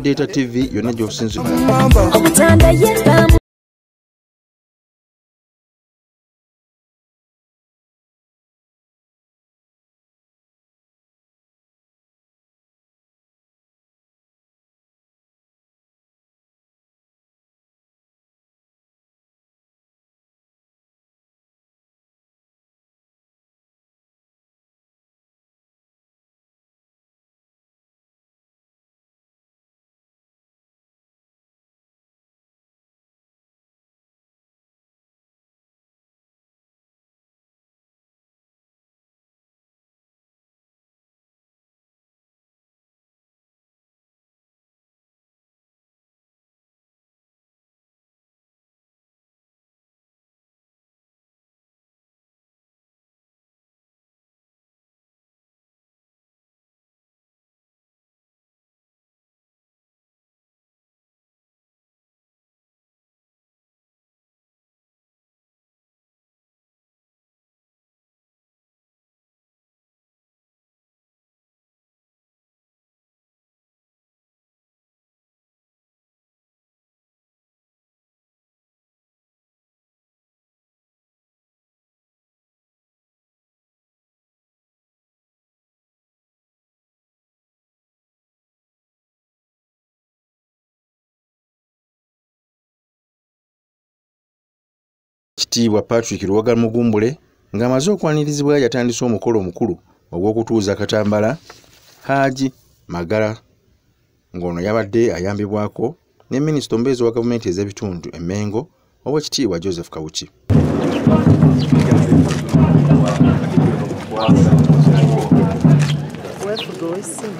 Data TV yonna gy'osinzira. Kitiibwa Patrick Luwaga Mugumbule ng'amaze okwanirizibwa yatandise omukolo omukulu ogw'okutuuza Katambala Haji Magala, ng'ono yabadde ayambibwako ne minisita omubeezi wa gavumenti ez'ebitundu e Mmengo Oweekitiibwa Joseph Kawuki.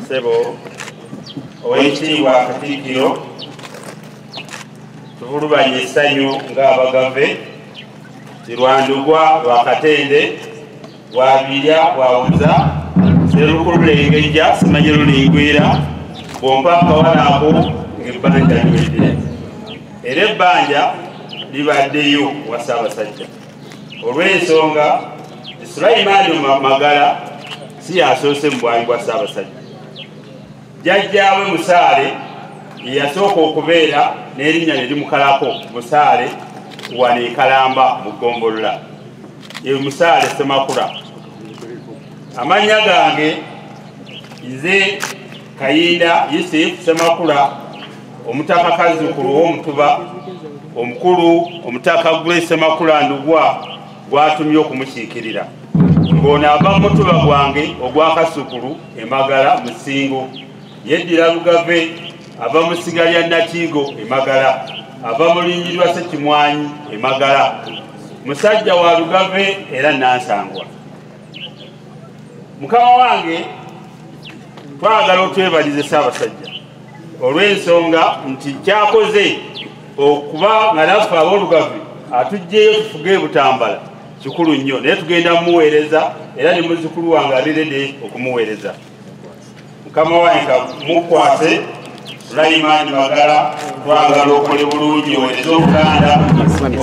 Ssebo Oweekitiibwa Katikkiro, tuvulubanye essanyu ng'abagave Lwandugwa lwakatende lwabirya lwawuza serukulu lulengejja simanyi lulingwira bwompa akawala ako ng'ebbanja liwedde. Era ebbanja libaddeyo wa Ssaabasajja olw'ensonga Sulaimaani Magala si yasoose mu bwami bwa Ssaabasajja. Jjajjaawe Musaale ye yasooka okubeera n'erinnya ne limukalako Musaale wano e Kalamba mu ggombolola ye Musaale Ssemakula. Amannya gange nze Kayinda Yusuf Ssemakula, omutaka Kazzukulu w'Omutuba omukulu omutaka Grace Ssemakula Ndugwa gwatumye okumukiikirira, ng'ono ava mu mutuba gwange ogwa Kasukulu e Magala mu Ssingo. Yeddira Lugave, ava mu ssiga lya Nakiigo e Magala, ava mu lunyiriri lwa Ssekimwanyi e Magala, musajja wa Lugave era Nansangwa. Mukama wange, twagala otwebalize Ssaabasajja olw'ensonga nti kyakoze okuba nga naffe ab'Olugave atuggyeyo tufuge e Butambala kikulu nnyo, naye tugenda mumuweereza era ne muzzukulu wange aliredde okumuweereza. Mukama wange mukwase Sulaimaani Magala, twagala okole bulungi, oweereze Obuganda,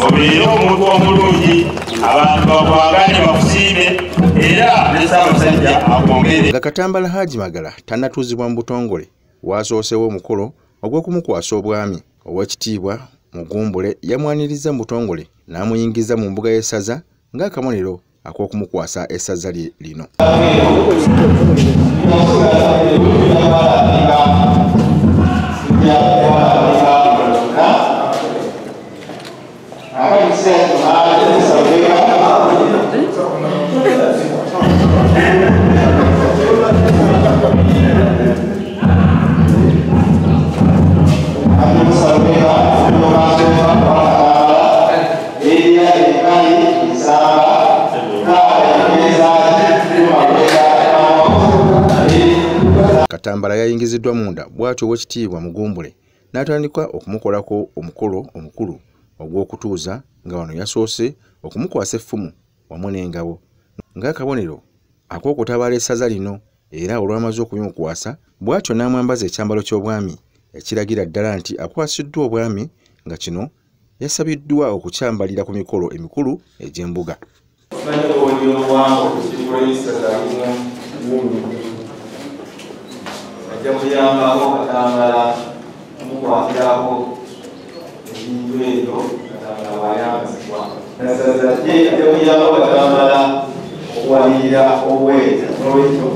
obeere omuntu omulungi, abantu bakwagale bakusiime. Era ne Ssaabasajja akwongere. Nga Katambala Haji Magala tannatuuzibwa mu butongole, waasoosewo omukolo ogw'okumukwasa obwami. Oweekitiibwa Mugumbule yamwaniriza mu butongole n'amuyingiza mu mbuga y'essaza ng'akabonero ak'okumukwasa essaza lye lino. Katambala yayingiziddwa munda bw'atyo Oweekitiibwa Mugumbule n'atandika okumukolako omukolo omukulu ogw'okutuuza, nga wano yasoose okumukwasa effumu wamu n'engabo ng'akabonero ak'okutabaala essaza lino. Era olwamaze okubimukwasa bw'atyo n'amwambaza ekyambalo ky'obwami ekiragira ddala nti akwasiddwa obwami, nga kino yasabiddwa okukyambalira ku mikolo emikulu egy'embuga. Ajja kuyambako Katambala omukwatirako ebintu ebyo Katambala bw'ayambazibwa. Nassaza ye ajja kuyambako Katambala okuwalirira obuweereza n'olwekyo.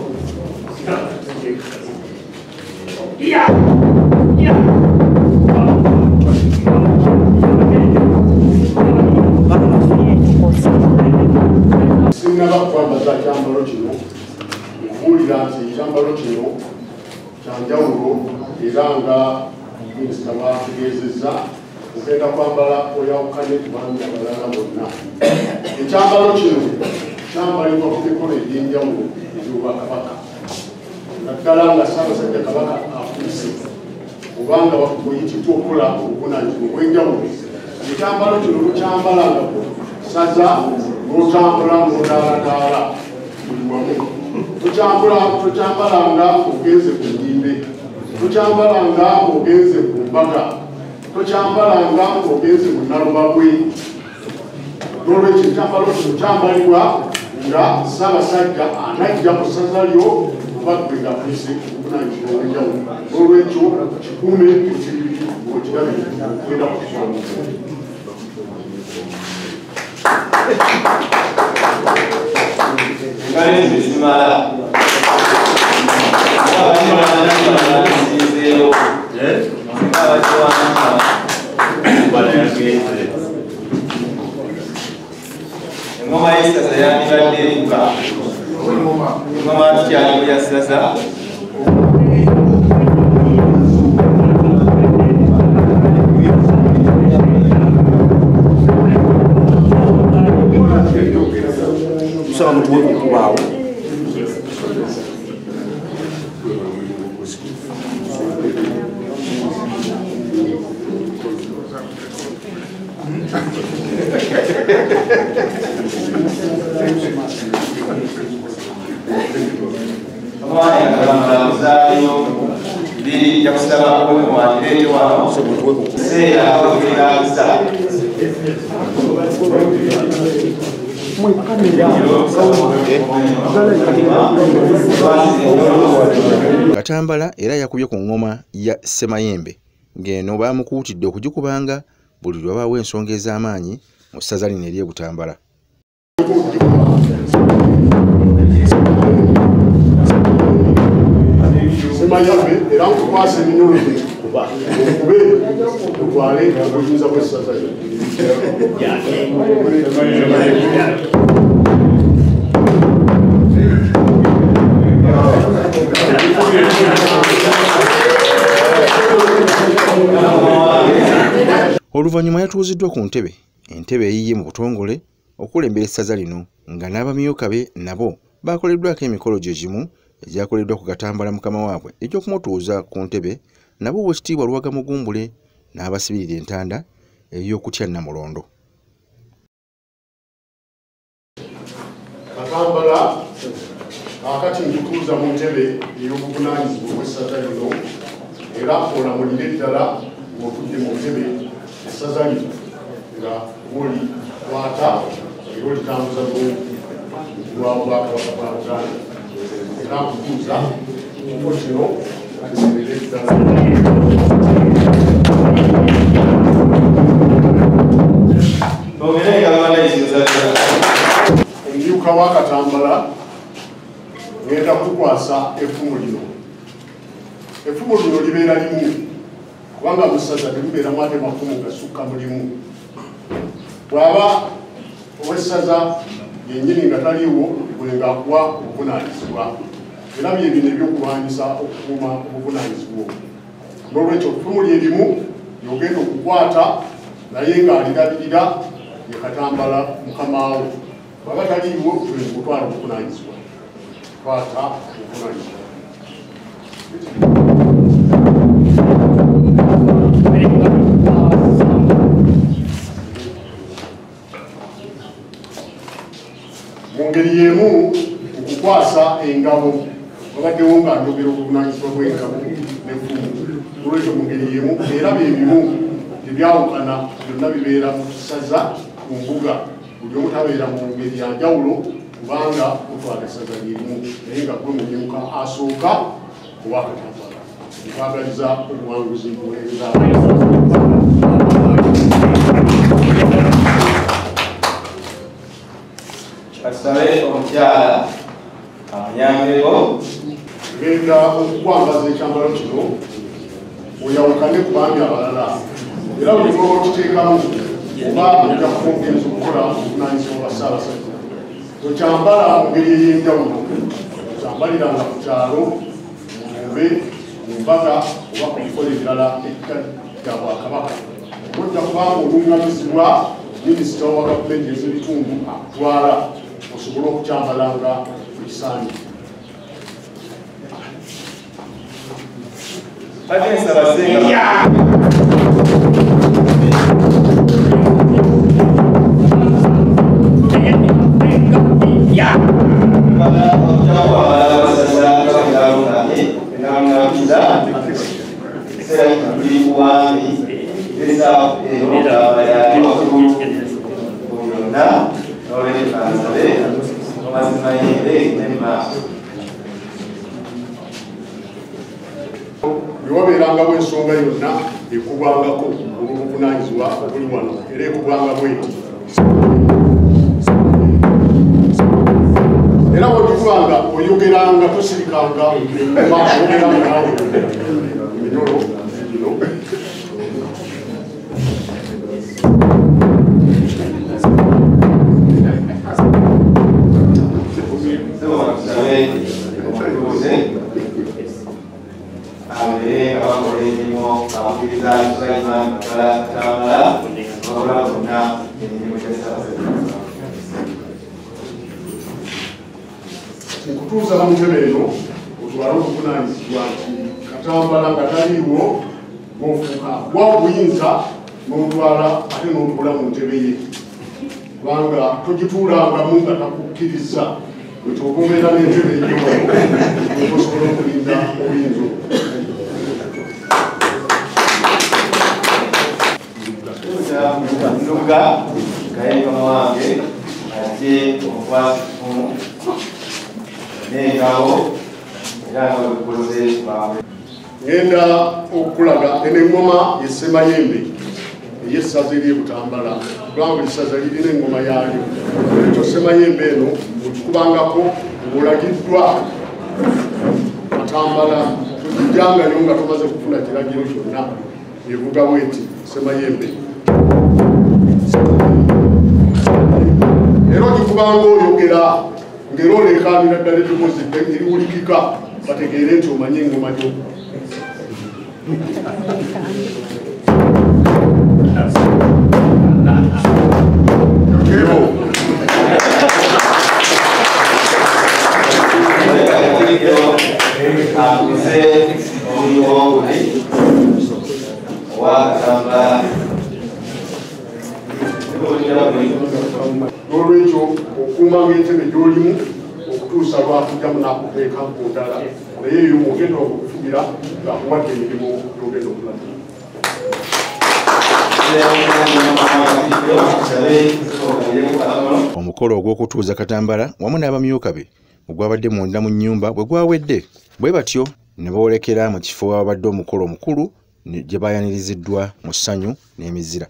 Sinnaba kwambaza kyambalo kino, nkubuulira nti ekyambalo kino kyanjawulo era nga minisita bw'ategeezezza ogenda kwambala oyawukane ku baami abalala bonna. Ekyambalo kino kyambalibwa ku mikolo egy'enjawulo egy'Obwakabaka, naddala nga Ssaabasajja Kabaka afuuse obanga buyitiddwa okukola obuvunaanyizibwa obw'enjawulo. Ekyambalo kino tokyambala nga ku ssaza n'otambula n'odaaladaala buli wamu. Tokyambalanga ogenze ku nnyimbe, tokyambalanga ogenze ku mbaga, tokyambalanga ogenze mu Nalubabwe. N'olwekyo ekyambalo kino kyambalibwa nga Ssaabasajja anajja ku ssaza lyo oba ggwe ng'afuuse obuvunaanyizibwa obw'enjawulo. N'olwekyo kikuume okirabe ogenda kukikola. Engalo ezo zimala. Engoma y'essaza yandibadde evuga. Engoma tukyali ya ssaza. Tusaba mutuwe okubaawo. Omwana Katambala muzaayo biri nja kusaba okwekuwandireete wano kiseera wekyetaagisa. Katambala era yakubye ku ngoma ya Ssemayembe ng'eno baamukuutidde okugikubanga buli lwe wabaawo ensonga ez'amaanyi mu ssaza lino ery'e Butambala. Ssemayembe era nkukwasa eminyolo okube otwale obuyinza bw'essaza lino. Oluvannyuma yatuuziddwa ku ntebe, entebe eyiye mu butongole okulembera essaza lino, nga n'abamyuka be nabo baakoleddwako emikolo gye gimu egyakoleddwa ku Katambala mukama waabwe egy'okumutuuza ku ntebe, nabo Oweekitiibwa Luwaga Mugumbule n'abasibirira entanda ey'okutya Nnamulondo. Katambala kaakati nkutuuza mu ntebe ey'obuvunaanyizibwa obw'essaza lino, era olamulire ddala ng'otudde mu ntebe essaza lino nga bw'olikwata era olitambuza bulungi. lwa Bwakabaka bwa Buganda. Era nkutuuza kifo kino kibeere ddala. Omumyuka wa Katambala ngenda kukwasa effumu lino. Effumu lino libeera limu kubanga mu ssaza temubeeramu ate mafumu gasukka mu limu. Bw'aba ow'essaza yennyini nga taliiwo bwe ng'akuwa obuvunaanyizibwa, era bye bino ebyokulwanyisa okukuuma obuvunaanyizibwa obwo. Noolwekyo effumu lye limu ly'ogenda okukwata naye ng'alirabirira ye Katambala mukamaawo. Bw'aba taliiwo gwe ng'otwala obuvunaanyizibwa. Kwata obuvunaanyizibwa. Mu ngeri y'emu okukwasa engabo, wabaddewo nga njogera obuvunaanyizibwa bw'engabo n'effumu. Olwekyo mu ngeri y'emu era bye bimu tebyawukana, byonna bibeera mu ssaza ku mbuga. Buli omu tabeera mu ngeri ya njawulo kubanga mutwala essaza lyerimu, naye nga gwe mumyuka asooka owa Katambala. Nkwagaliza obuwanguzi buweereza. Katusabe omukyala amuyambeko. Ngenda okukwambaza ekyambalo kino oyawukane ku baami abalala, era buli lw'oba okiteekamu oba ojja kukwongereza okukola obuvunaanyizibwa bwa Ssaabasajja. Tokyambala mu ngeri ey'enjawulo, okyambaliranga ku kyalo, mu lumbe, mu mbaga oba ku mikolo emirala egitali gya Bwakabaka. Ojja kubanga oluŋŋamizibwa minisita wa gavumenti ez'ebitundu akutwala osobole okukyambalanga ekisaanidde. Bwe wabeerangawo ensonga yonna ekubwangako olw'obuvunaanyizibwa obuli wano, era ekubwanga bweti. Era bw'ogikubanga oyogeranga tosirikanga maaso, ogeranga naawe eminyolo gino. Nkutuuza mu ntebe eno otwale obuvunaanyizibwa nti Katambala nga taliiwo ng'ofuuka gwa obuyinza n'otwala ate n'otuula mu ntebe ye, kubanga togituulangamu nga takukkiriza. Bwe obeera n'entebe eyo osobola okulinda obuyinza obwo. Nduga nga ye mukama wange ajje omukwasa effumu n'engabo era nga bwe bukoze bamwe. Ngenda okulaga eno engoma ye Ssemayembe ey'essaza ery'e Butambala, kubanga buli ssaza lirina engoma yaalyo. Ekyo Ssemayembe eno okikubangako ng'olagiddwa Katambala, togijjangayo nga tomaze kufuna kiragiro kyonna. Evuga bweti Ssemayembe. Era ogikubanga oyogera ng'era oleekaanira ddala eddoboozi eriwulikika bategeere nti omanye engoma gy'okuba. Akuze omuwongole owa Katambala. N'olwekyo okuumanga entebe gy'olimu okutuusa lwakugyamu n'akuteeka ku ndala, naye eyo ogenda okufugira ng'akuwadde emirimu gy'ogenda okulagira. Omukolo ogw'okutuuza Katambala wamu n'abamyuka be ogwabadde munda mu nnyumba bwe gwawedde, bwe batyo ne boolekera mu kifo awabadde omukolo omukulu gye bayaniriziddwa mu ssanyu n'emizira.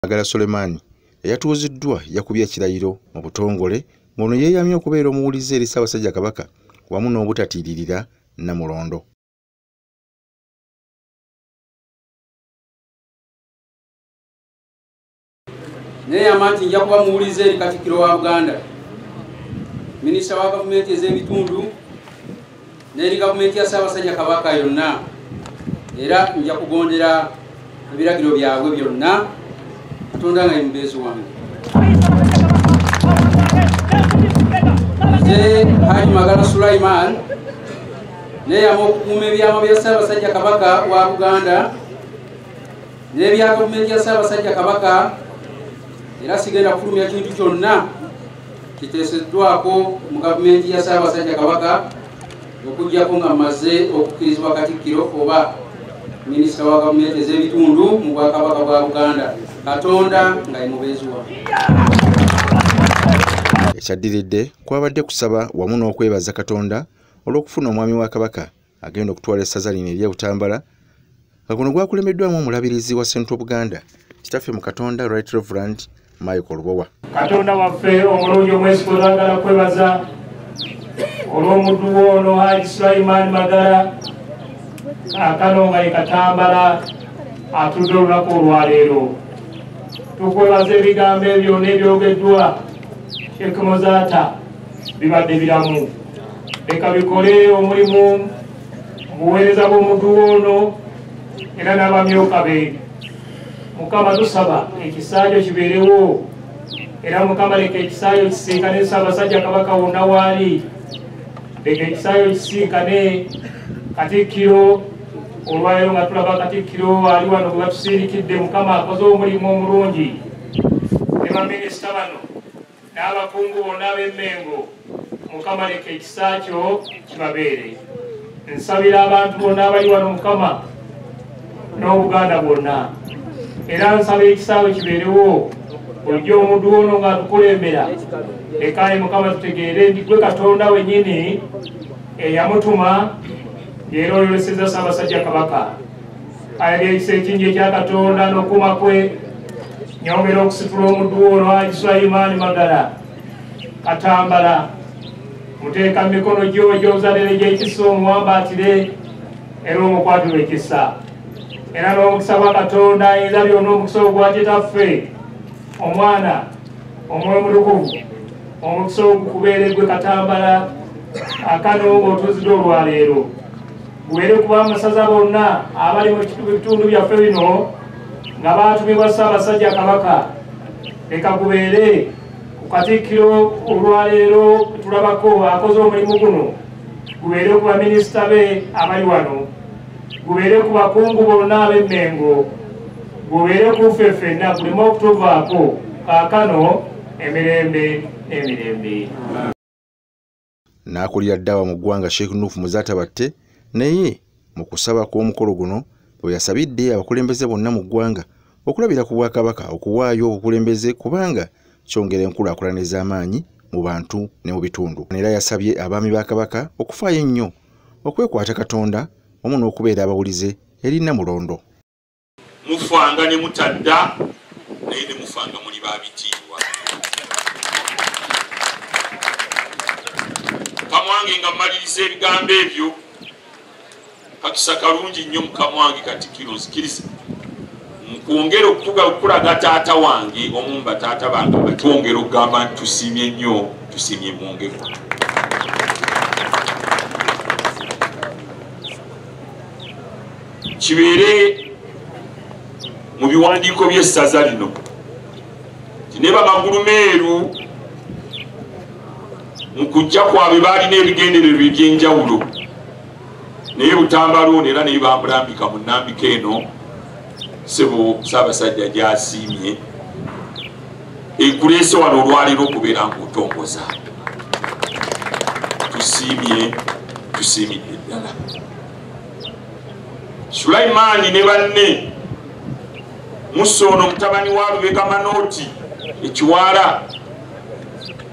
Magala Suleiman eyatuuziddwa yakubye ekirayiro mu butongole ng'ono yeeyamye okubeera omuwulize eri Ssaabasajja Kabaka wamu n'obutatiiririra Nnamulondo. Neeyama nti nja kuba muwulize eri Katikkiro wa Buganda, Minisita wa gavumenti ez'ebitundu n'eri gavumenti ya Ssaabasajja Kabaka yonna, era nja kugondera ebiragiro byabwe byonna. Katonda nga ye mubeezi wange. Nze Haji Magala Sulaiman neeyama okukuuma ebyama bya Ssaabasajja Kabaka wa Buganda n'ebya gavumenti ya Ssaabasajja Kabaka, era sigenda kufulumya kintu kyonna kiteeseddwako mu gavumenti ya Ssaabasajja Kabaka okuggyako nga mmaze okukkirizibwa Katikkiro oba Minisita wa gavumenti ez'ebitundu mu Bwakabaka bwa Buganda. Katonda nga ye mubeezi wange. Ekyaddiridde kwabadde kusaba wamu n'okwebaza Katonda olw'okufuna omwami wa Kabaka agenda okutwala essaza lino ery'e Butambala, nga guno gwakulembeddwamu omulabirizi wa Central Buganda, Kitaffe mu Katonda Right Reverend Michael Lubowa. Katonda waffe omulungi omwesigwa, twagala kwebaza olw'omuddu wo ono Haji Sulaiman Magala kaakano nga ye Katambala atudde olunaku olwaleero. Tukwebaza ebigambo ebyo n'ebyogeddwa Sheikh Muzaata bibadde biramu. Leka bikole omulimu mu buweereza bw'omuddu wo ono era n'abamyuka be. Mukama tusaba ekisaajo kibeerewo, era Mukama leka ekisaajo kisinkane Ssaabasajja Kabaka wonna waali. Leka ekisaajo kisinkane Katikkiro. Olwaleero nga tulaba Katikkiro ali wano gwe batusiirikidde, Mukama akoze omulimu omulungi ne baminisita bano n'abakungu bonna ab'Emmengo. Mukama leka ekisa kyo kibabeere. Nsabira abantu bonna abali wano Mukama n'Obuganda bwonna, era nsaba ekisaawe kibeerewo bulijjo omuddu ono ng'atukulembera. Leka Mukama tutegeere nti gwe Katonda wennyini eyamutuma era oyolesezza Ssaabasajja Kabaka. Aye ekisa ekingi ekya Katonda n'okuuma kwe, nyongera okusitula omuddu ono Haji Sulaiman Magala Katambala, muteeka mu mikono gyo egy'obuzadde egy'ekisa, omuwambaatire era omukwatule ekisa. Era n'omukisa gwa Katonda ayinza byonna, omukisa ogwa Kitaffe, Omwana, Omwoyo Mutukuvu, omukisa ogukubeere gwe Katambala akano ng'otuuzidde olwaleero. Gubeere kuba amasaza bonna abali mu bitundu byaffe bino nga baatumibwa Ssaabasajja Kabaka. Leka gubeere ku Katikkiro olwaleero tulabako akoze omulimu guno, gubeere ku baminisita be abali wano, gubeere ku bakungu bonna ab'Emmengo, gubeere ku ffe ffenna, guleme okutuvaako kaakano emirembe n'emirembe. N'akulira ddawa mu ggwanga Sheikh Nuufu Muzaata Batte naye mu kusaba kw'omukolo guno bwe yasabidde abakulembeze bonna mu ggwanga okulabira ku Bwakabaka okuwaayo obukulembeze kubanga kyongera enkulaakulana ez'amaanyi mu bantu ne mu bitundu. Era yasabye abaami ba Kabaka okufaayo ennyo okwekwata Katonda wamu n'okubeera abawulize eri Nnamulondo. Mufanga ne mutadda naye ne mufanga muli babitiibwa. Kamwange nga mmaliriza ebigambo ebyo, kakisa kalungi nnyo mukamwange Katikkiro nzikiriza nkwongera okukulaga taata wange omu bataata bange batwongera okugamba nti tusiimye nnyo, tusiimye mwongerwa. Kibeere mu biwandiiko by'essaza lino nti ne bamagulu meeru mu kujja kwabwe baalina ebigendererwa eby'enjawulo, naye Butambala ono era naye bamulambika mu nnambika eno ssebo Ssaabasajja gy'asiimye ekuleese wano olwaleero okubeera ng'otongoza. Tusiimye, tusiimidde ddala. Sulaimaani ne banne Musa ono mutabani wa Lubega Manooti ekiwaala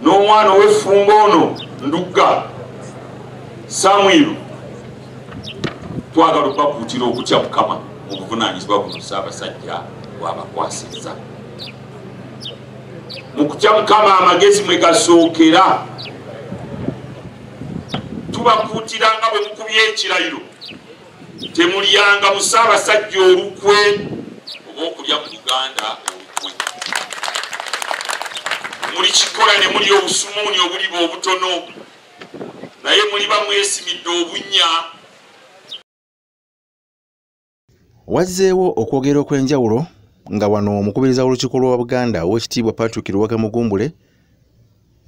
n'omwana ow'effumbo ono Ndugga Samwiru, twagala okubakuutira okutya Mukama mu buvunaanyizibwa buno Ssaabasajja bw'abakwasizza. Mu kutya Mukama amagezi mwe gasookera. Tubakuutira nga bwe mukubye ekirayiro, temulyanga mu Ssaabasajja olukwe oba okulya mu Buganda olukwe. Mulikikola ne mulya obusumuuni obuliba obutono, naye muliba mwesimidde obunnya. Wazzeewo okwogera okw'enjawulo nga wano omukubiriza w'olukiiko lwa Buganda Oweekitiibwa Patrick Luwaga Mugumbule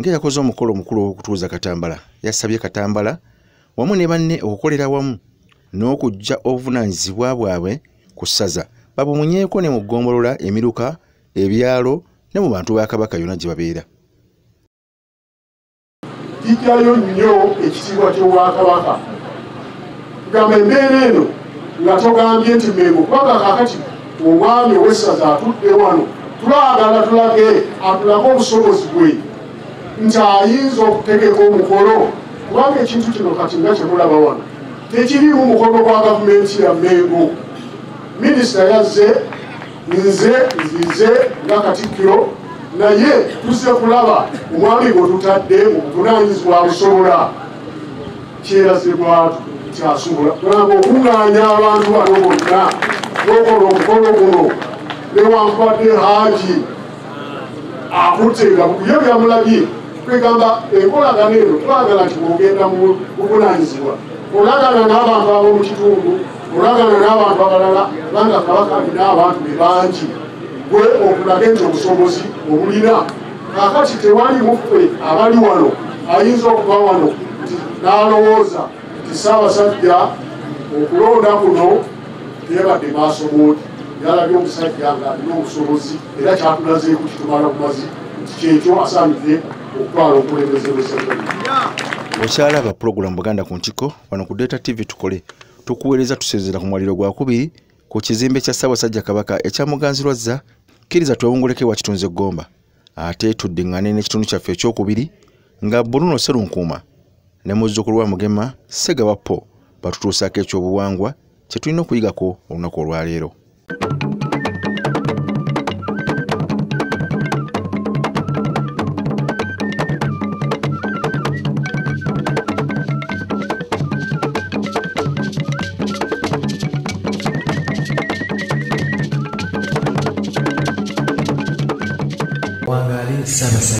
ng'eyakoze omukolo omukulu ow'okutuuza Katambala yasabye Katambala wamu ne banne okukolera wamu n'okuggya obuvunaanyizibwa bwabwe ku ssaza babumunyeeko ne mu ggombolola, emiruka, ebyalo ne mu bantu ba Kabaka yonna gye babeera. Kijjayo nnyo ekitiibwa ky'Obwakabaka. Gamba embeera eno nga togambye nti Mmengo, kubanga kaakati omwami ow'essaza atudde wano, twagala tulage atulage obusobozi bwe nti ayinza okutegeka omukolo, kubanga ekintu kino kati nga kye mulaba wano tekiriimu mukono gwa gavumenti ya Mmengo. Minisita yazze, nze nzize nga Katikkiro, naye tuzze kulaba omwami gwe tutadde mu buvunaanyizibwa abusobola. Kyeraze bwatu nti asobola kubanga okuŋŋaanya abantu bano bonna n'okola omukolo guno newankubadde Haji akutte nga ye byamulabye. Twegamba enkolagana eno twagala nti bw'ogenda mu buvunaanyizibwa olagana n'abantu ab'omu kitundu, olagana n'abantu abalala, kubanga Kabaka alina abantu be bangi, gwe okulage nti obusobozi obulina. Kaakati tewali muffe abali wano ayinza okuba wano nti n'alowooza nti Ssaabasajja okulonda kuno teyabadde maaso bwoti, yalabye omusajja ng'alina obusobozi era kyatulazeeku kitumala bumazi nti kyekyo asaanidde okutwala obukulembeze bw'essaza. Okyalaba pulogulaamu Buganda ku Ntikko wano ku Delta TV tukole tukuweereza tusinziira ku mwaliro gwakubiri ku kizimbe kya Ssaabasajja Kabaka ekya Muganzirwazza. Kkiriza twewunguleko ewa Kitunzi Ggomba ate tuddiŋŋane n'ekitundu kyaffe ekyokubiri nga Bruno Sserunkuuma ne muzzukulu wa Mugema Ssegawa Paul batutuusaako ekyobuwangwa kye tulina okuyigako olunaku olwaleero. Wangaale Ssaabasajja.